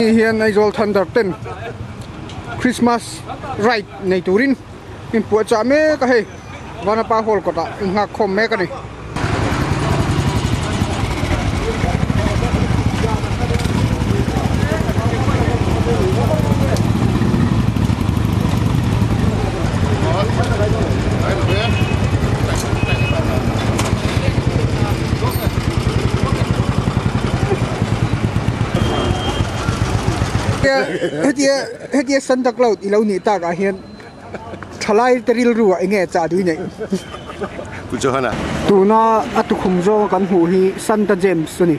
Hei hian Aizawl Thunder ten Christmas ride nei turin inpuahchah mek a hei Vanapa Hall kawtah innghak khawm mek a ni. Hetia hetia Santa Claus i lo nih takah hian thalai te rilru ah enge chah dui neih? Pu Johana. Tuna a tukhum zawnga kan hmuh hi Santa James a ni.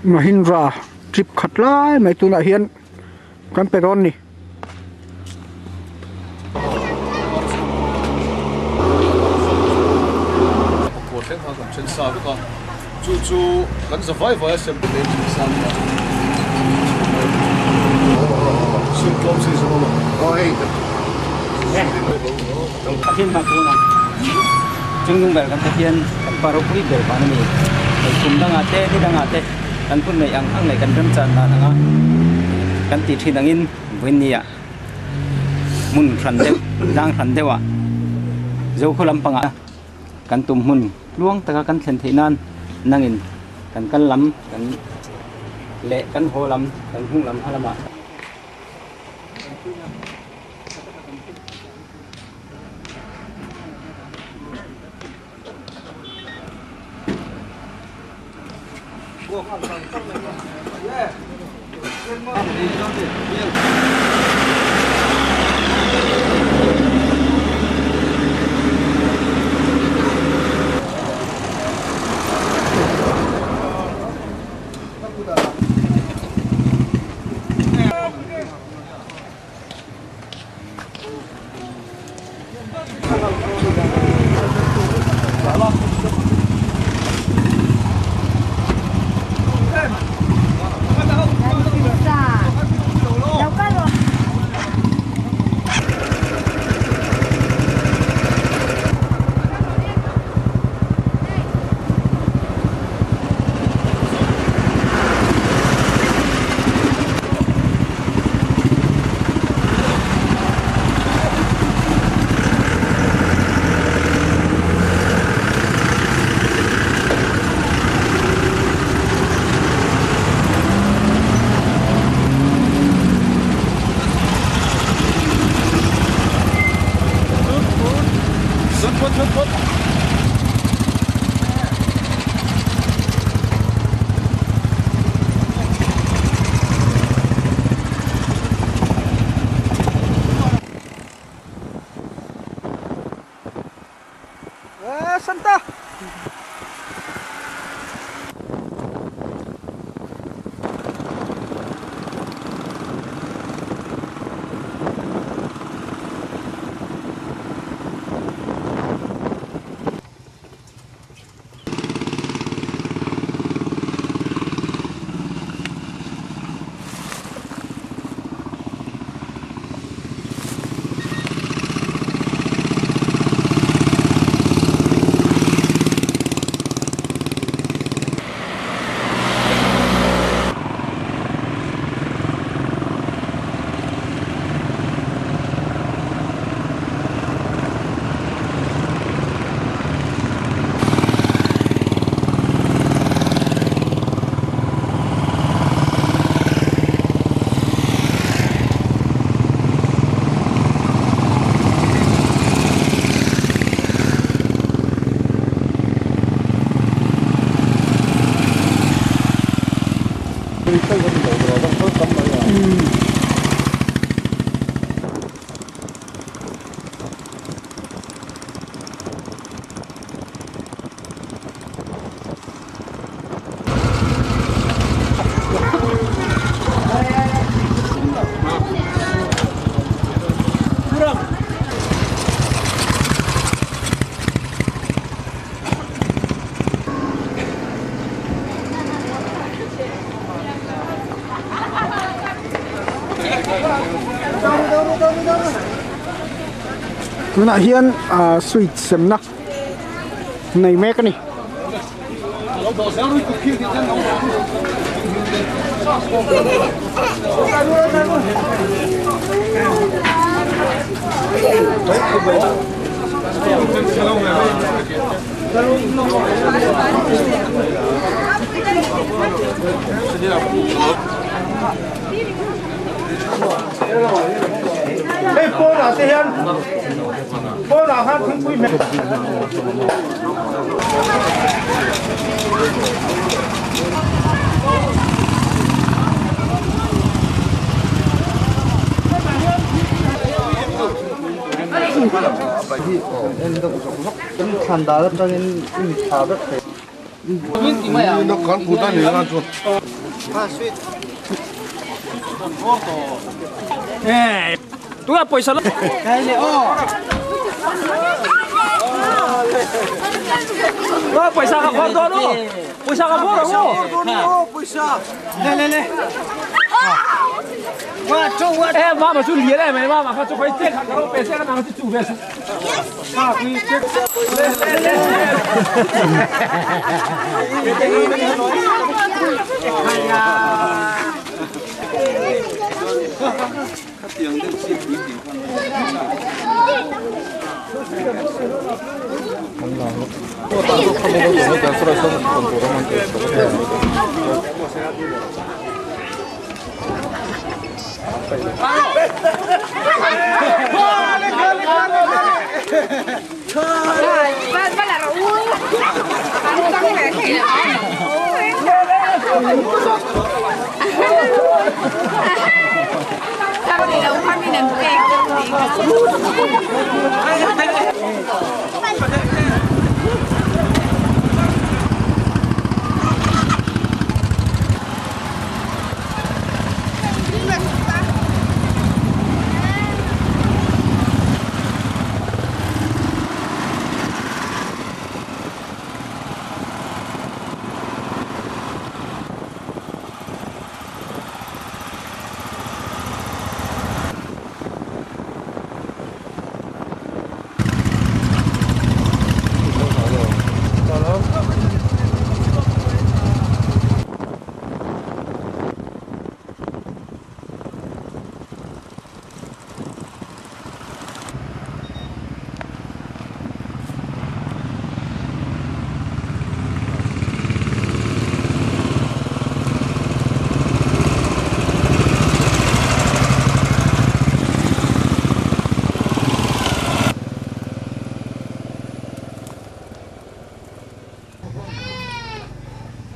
Mahindra trip khat lai mai tunah hian kan pe dawn ni. Kan hun neih ang ang leh kan remchan dan anga kan tih thin angin vawinia hmun hran deuh tlang hran deuhah Zokhaw lampangah kan tum hmun tluang taka kan thlen theih nan nangin kan kal lam kan leh kan haw lam kan hung lam hma lamah. Santa! Tunah hian ah sweet semna nei mek a ni.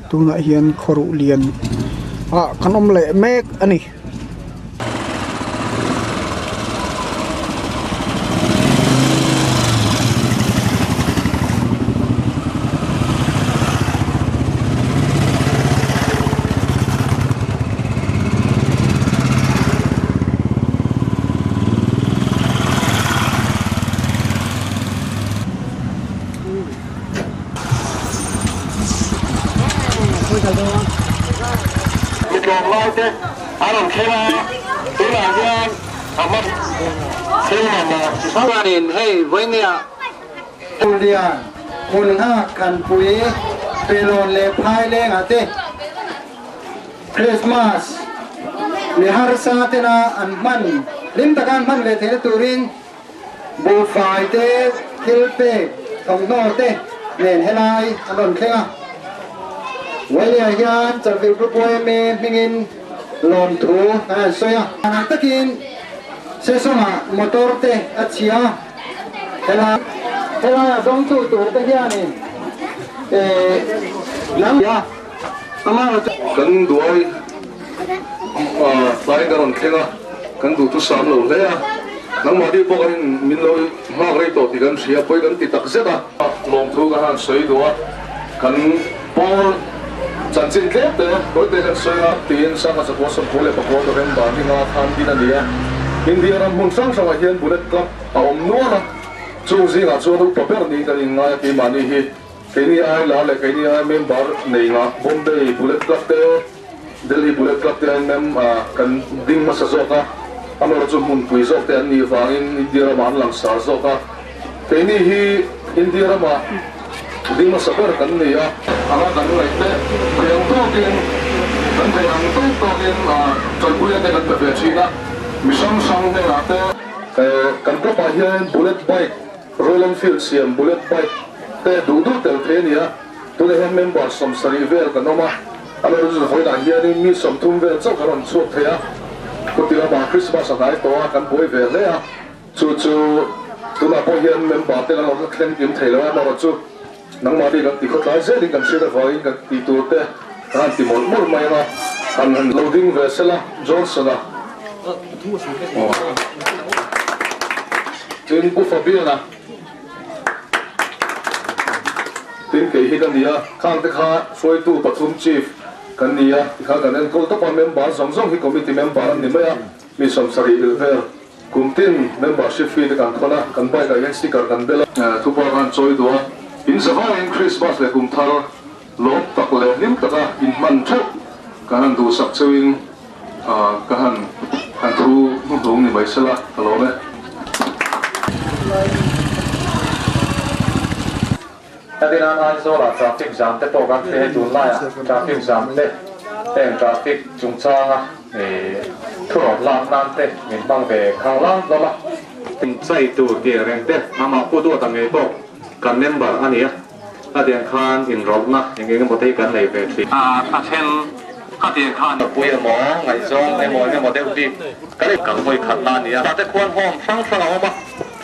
Tunah hian khawruh lian ah kan awm leh mek a ni. Mi tlawmlai te an rawn thleng a, tunah hian a hma thil mamawh chi hrang Chuanin hei vawinia Lian, Hmunhak, Khanpui, Pelawn leh Phailengah te Christmas mi harsa tena an hman hlim taka an hman ve theihna turin Buhfai te, thil pek, thawmhnaw te nen helai an rawn thleng a. Wailia hian Chalfilh Group yma hmingin lawmthu an han sawi a. Danah takin Sesawngah motor te a chhia a, helai helaia dawngtu tur te hianin nang a, amaherawhchu. Kan duai tlai ka rawn thleng a, kan duhthusam lo hle a, nangmahni pawh kan in min lo nghak rei tawh tih kan hria, pawi kan ti tak zet a. Lawmthu kan han sawi duh a, kan pawl chanchin tlem te tawi te kan sawi a, tiin Sangha Chakua 44 November ni nga khan din a ni a, India ram hmun hrang hrangah hian Bullet Club a awm nual a, chung zingah chuan upa ber niin kan inngai a keimahni hi. Keini ai lar leh keini ai member nei ngah Bombay Bullet Club te, Delhi Bullet Club te aiin mem kan ding hmasa zawk a. Amaherawhchu hmunpui zawk te an nih vangin India ramah an langsar zawk a. Keini hi India ramah ding hmasa ber kan ni a. Anga kan ngaih te thei ang tawkin kan thei ang tawk tawkin tanpuina te kan pe ve thin a. Mi hrang hrang hnenah te. Kan club ah hian bullet bike, Royal Enfield siam bullet bike te duh duh tel thei a ni a. Tunah hian member 70 vel kan awm a. Amaherawhchu vawiinah hianin mi 30 vel chauh kan rawn chhuak thei a. Khawti lamah Christmas a hnai tawh a, kan buai ve hle a. Chu chu tunah pawh hian member te kan rawn thleng kim thei lo a, amaherawhchu nangmahni kan ti khawtlai zelin kan hriat avangin kan tih tur te kan han ti mawlh mawlh mai ang a, han han lo ding ve sela Johnson-a. Tin Pu Fabian-a. Tin kei hi ka ni a, khang te kha hruaitu pathum chief kan ni a, tikhan kan enkawl tawp a, member zawng zawng hi committee member an ni mai a, mi 70 ilh vel. Kum tin membership fee te kan khawn a, kan bike ah hian sticker kan bel a. Thupa khan chawi duh a, in zavaiin Christmas leh kum thar lawm tak leh hlim taka in hman theuh kan han duhsak cheuhin ka han han thu hnuhnung ni mai sela ka lawm e. Hetinan Aizawlah traffic jam te pawh kan hria hei tunlaiah traffic jam te heng traffic chungchanga thurawt lak nan te min hmang ve khang lang hlawm a. Chai tur tih reng te amah pu duat ang ngei pawh kan member a ni a, hetiang khan inrawlhna eng eng emaw te hi kan nei ve thin. A then khatiang khan. Pui emaw ngaihzawng emaw eng emaw deuh bik kan kal vawi khatna a ni a. Tate khuan home hrang hrang a awm a.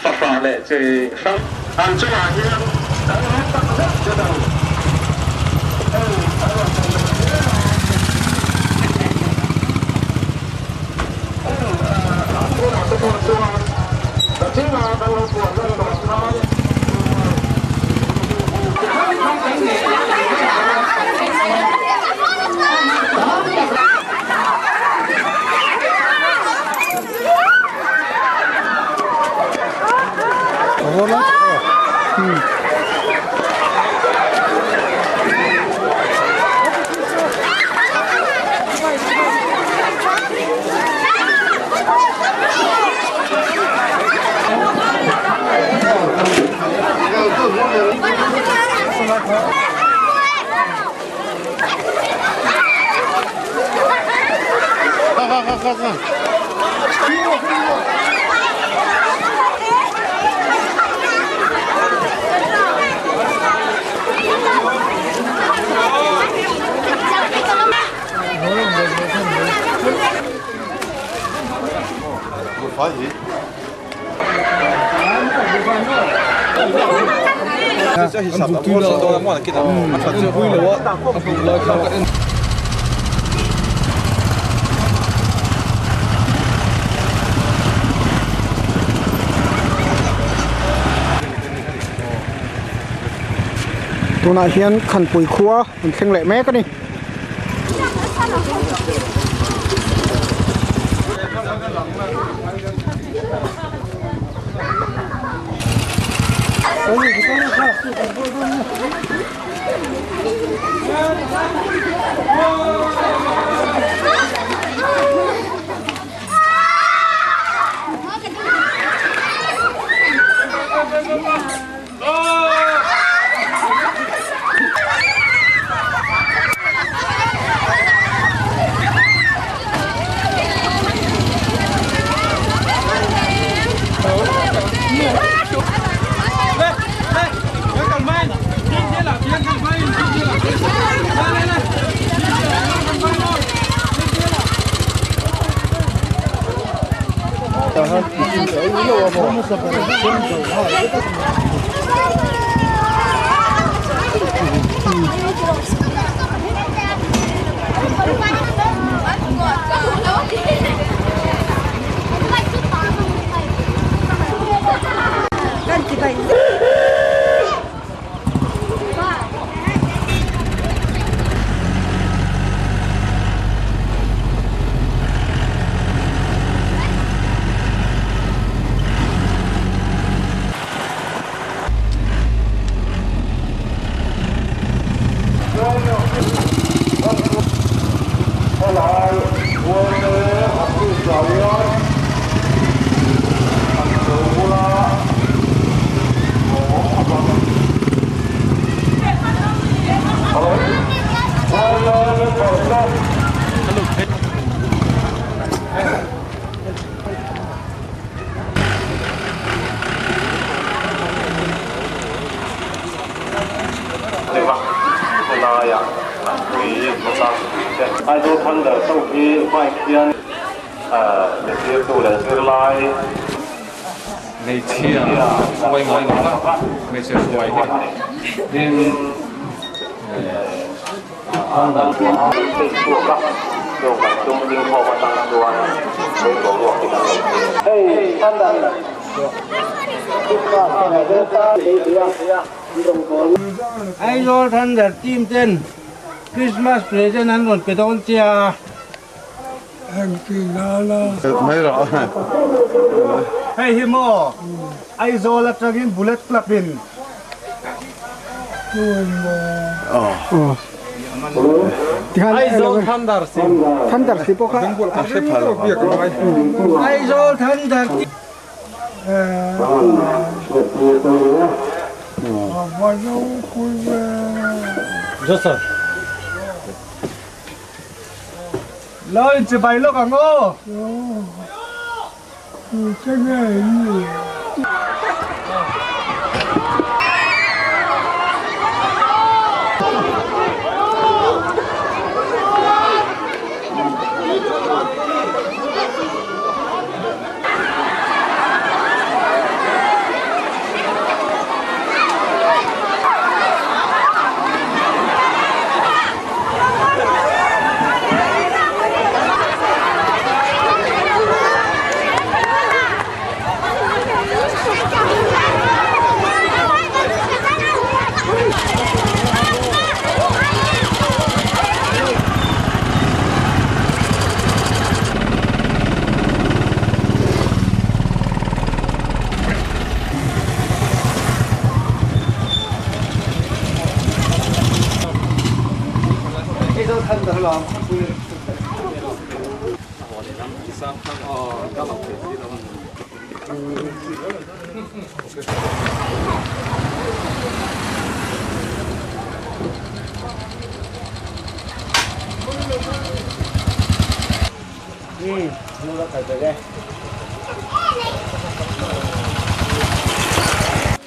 Fahrah leh chi hrang. An chungah hian kan lawm tak zet zet ang. Hei an rawn tel ve zel a. Heng an tunah te pawh chuan Kachinga kan lo puan lan tawh khan. Tunah hian Khanpui khua an thleng leh mek a ni. Aizawl Thunder ho hi bike hian zirtirtu leh zirlai Hmeichhia hruai ngai lo va, hmeichhe hruai hi tin Thunder Aizawl Thunder team ten Christmas present an rawn pe dawn che a. Hei hi maw Aizawl atangin Bullet Club in. Aizawl Thunder sim. Thunder si pawh kha. Aizawl Thunder. Lo inchibai lawk ang aw.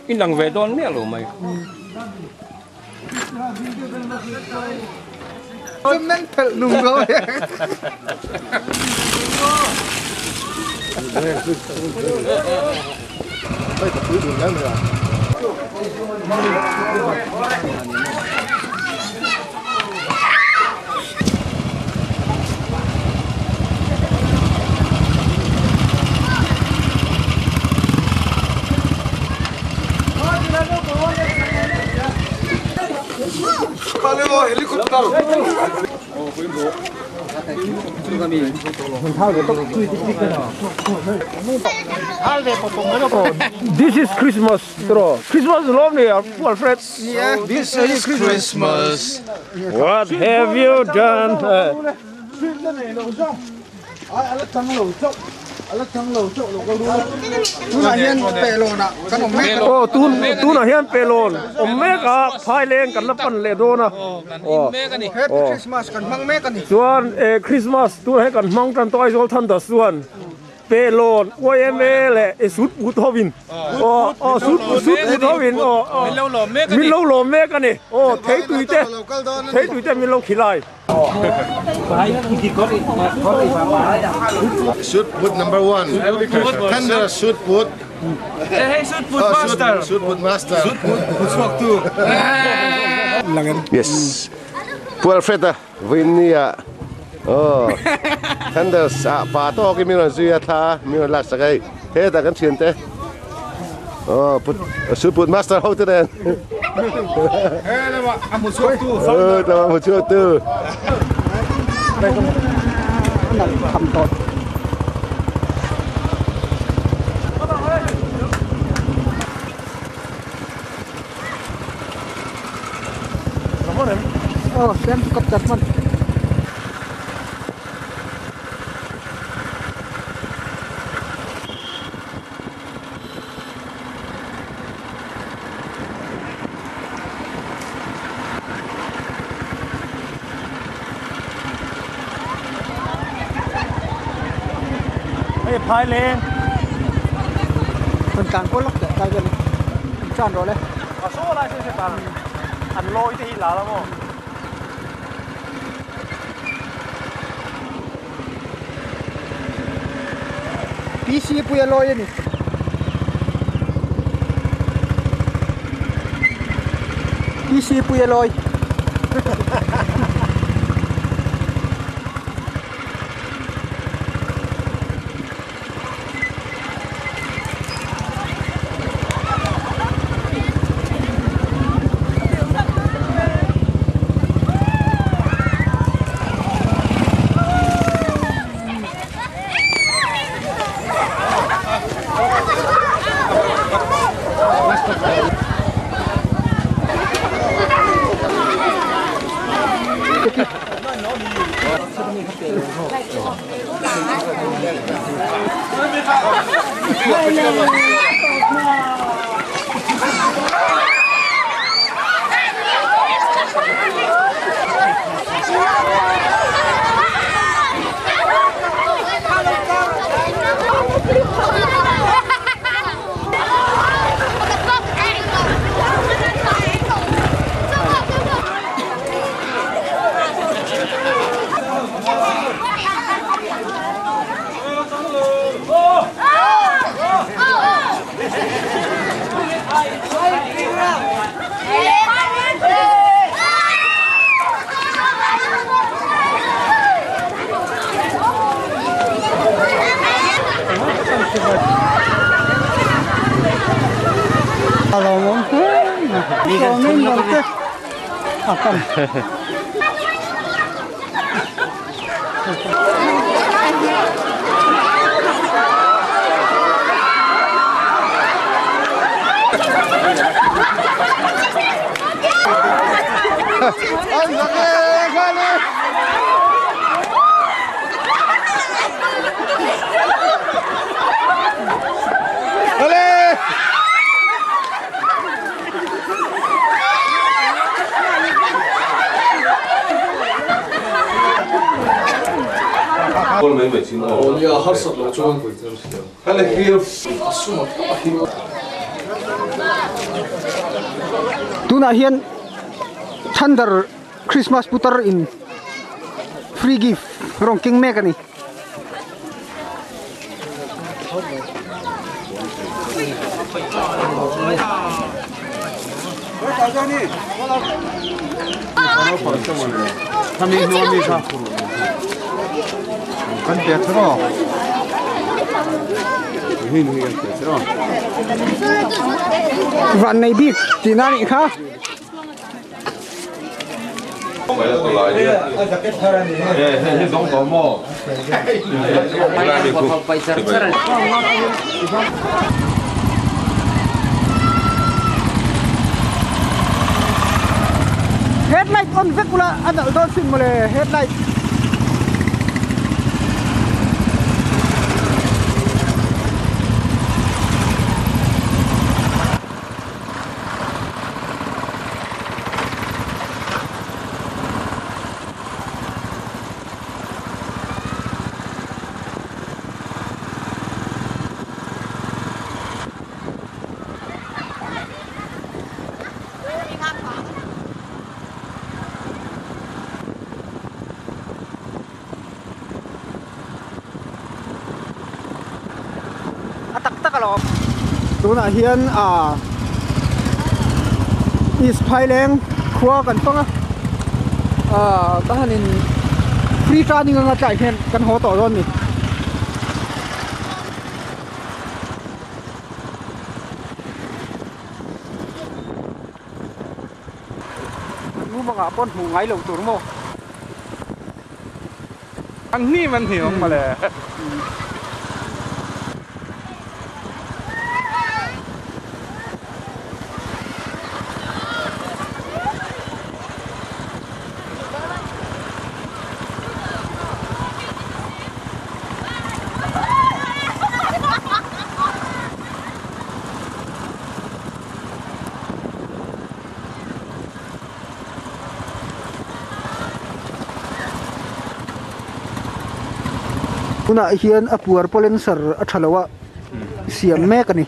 In lang ve dawn miah lo mai. This is Christmas tiraw Christmas lawm ni Pu Alfred This is Christmas What have you done Tunah hian pelawn ah kan awm mek a. Aw tun tunah hian pelawn awm mek a phaileng kan la pan leh dawn a. Aw Happy Christmas kan hmang mek a ni. Chuan eh Christmas tunah hian kan hmang tan tawh Aizawl Thunders chuan pelawn YMA leh eh sut put hovin aw aw sut sut put hovin aw aw min lo lawm mek a ni. Aw theitui te theitui te min lo khilai. Shoot put number one. Thunder shoot put. Hey, shoot put master. Shoot put master. Shoot put chhuak tu. Yes. Pu Alfred a Vawinia aw Thunders ah pa tawk in min rawn zui a thla min rawn lak sak a hei hetah kan thian te aw put shoot put master ho te nen A hmu chhuak tu. Tlama hmu chhuak tu. Aw siam kawp chat hman. Hei phaileng. Kan tlan kual lawk teh tlai vel hi an tan rawh le. A saw lai se se tan an lawi te hi la la maw. PC puia lawi a ni. PC puia lawi. Tunah hian Thunder Christmas putar in free gift rawn keng mek a ni. Van nei bik tih na nih kha. Headlight on vek ula a nalh dawn sin mawle headlight. A tak tak alawm. Tunah hian ah East Phaileng khua kan fang a ah ka han in free turning anga tlai hian kan haw tawh dawn a ni. Nu bangah pawn hmuh ngai lo tur maw? An hnim an hnim ang mawle. Tunah hian a puar pawlensar a tha lo a siam mek a ni.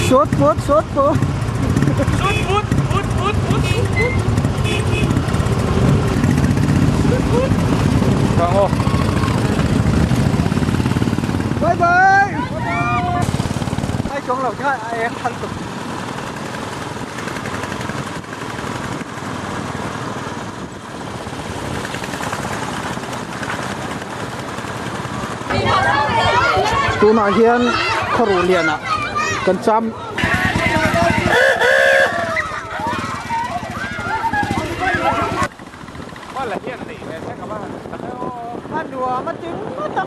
Sawt pawt sawt pawt. Sut put put put put put put put. Kang aw. Bye bye. Ai chuang lo kha a eng than tuk. Tunah hian khawruh lianah kan cham. A nuam a ti ngawt a.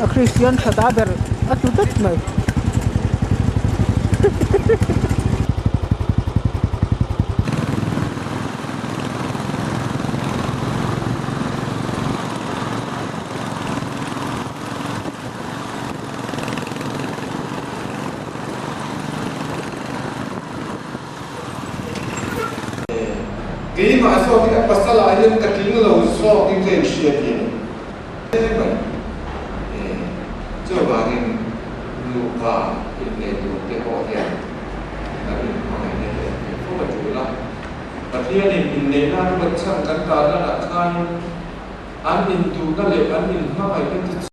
A Kristian tha ta ber a tlu dat mai. Keimah zawk hi a pasal ah hian ka tling lo zawk in ka inhria tih a ni. Mai. Chuvangin nupa inneih tur te pawh hian kan inhmangaihna hi a hmuh fo a tul a. Pathianin inneihna a ruat chhan kan tarlan ah khanin an intuhna leh an inhmangaihna te chu.